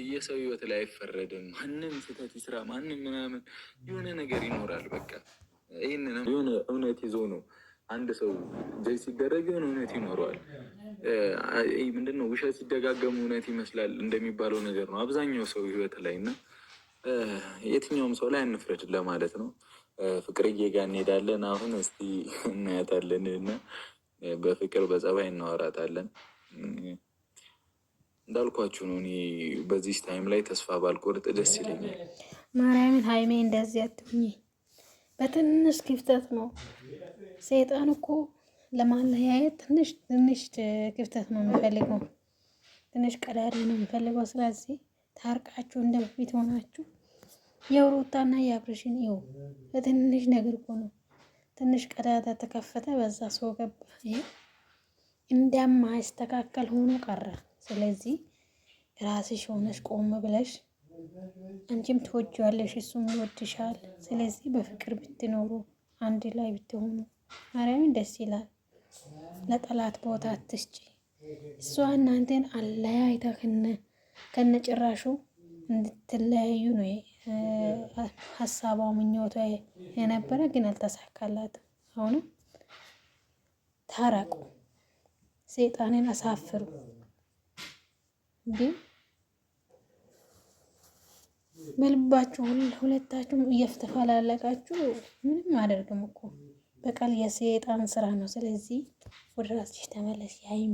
የሰው ህይወት ላይ አይፈረድም። ማንም ስህተት ይስራ ማንም ምናምን የሆነ ነገር ይኖራል። በቃ ይህንን የሆነ እውነት ይዞ ነው አንድ ሰው ጀጅ ሲደረግ የሆነ እውነት ይኖረዋል። ምንድነው ውሸት ሲደጋገሙ እውነት ይመስላል እንደሚባለው ነገር ነው አብዛኛው ሰው ህይወት ላይ እና የትኛውም ሰው ላይ አንፍረድ ለማለት ነው። ፍቅርዬ ጋር እንሄዳለን አሁን እስቲ እናያታለን እና በፍቅር በጸባይ እናወራታለን። እንዳልኳችሁ ነው። እኔ በዚህ time ላይ ተስፋ ባልቆርጥ ደስ ይለኛል። ማርያምን ሀይሜ እንደዚህ አትሁኚ። በትንሽ ክፍተት ነው ሰይጣን እኮ ለማለያየት ትንሽ ትንሽ ክፍተት ነው የሚፈልገው፣ ትንሽ ቀዳዳ ነው የሚፈልገው። ስለዚህ ታርቃችሁ እንደ በፊት ሆናችሁ የሩታና የአብርሽን ይኸው በትንሽ ነገር እኮ ነው። ትንሽ ቀዳዳ ተከፈተ፣ በዛ ሰው ገባ። ይሄ እንደማይስተካከል ሆኖ ቀረ። ስለዚህ ራስሽ ሆነሽ ቆም ብለሽ አንቺም ትወጂዋለሽ፣ እሱም ይወድሻል። ስለዚህ በፍቅር ብትኖሩ አንድ ላይ ብትሆኑ ማርያምን ደስ ይላል። ለጠላት ቦታ አትስጪ። እሷ እናንተን አለያይታ ከነጭራሹ እንድትለያዩ ነው ሀሳቧ ምኞቷ የነበረ፣ ግን አልተሳካላትም። አሁንም ታረቁ፣ ሰይጣንን አሳፍሩ። ግን በልባችሁ ሁለታችሁም እየተፈላለቃችሁ ምንም አደርግም እኮ በቃል የሰይጣን ስራ ነው። ስለዚህ ወደ ራስሽ ተመለሽ ሀይሚ።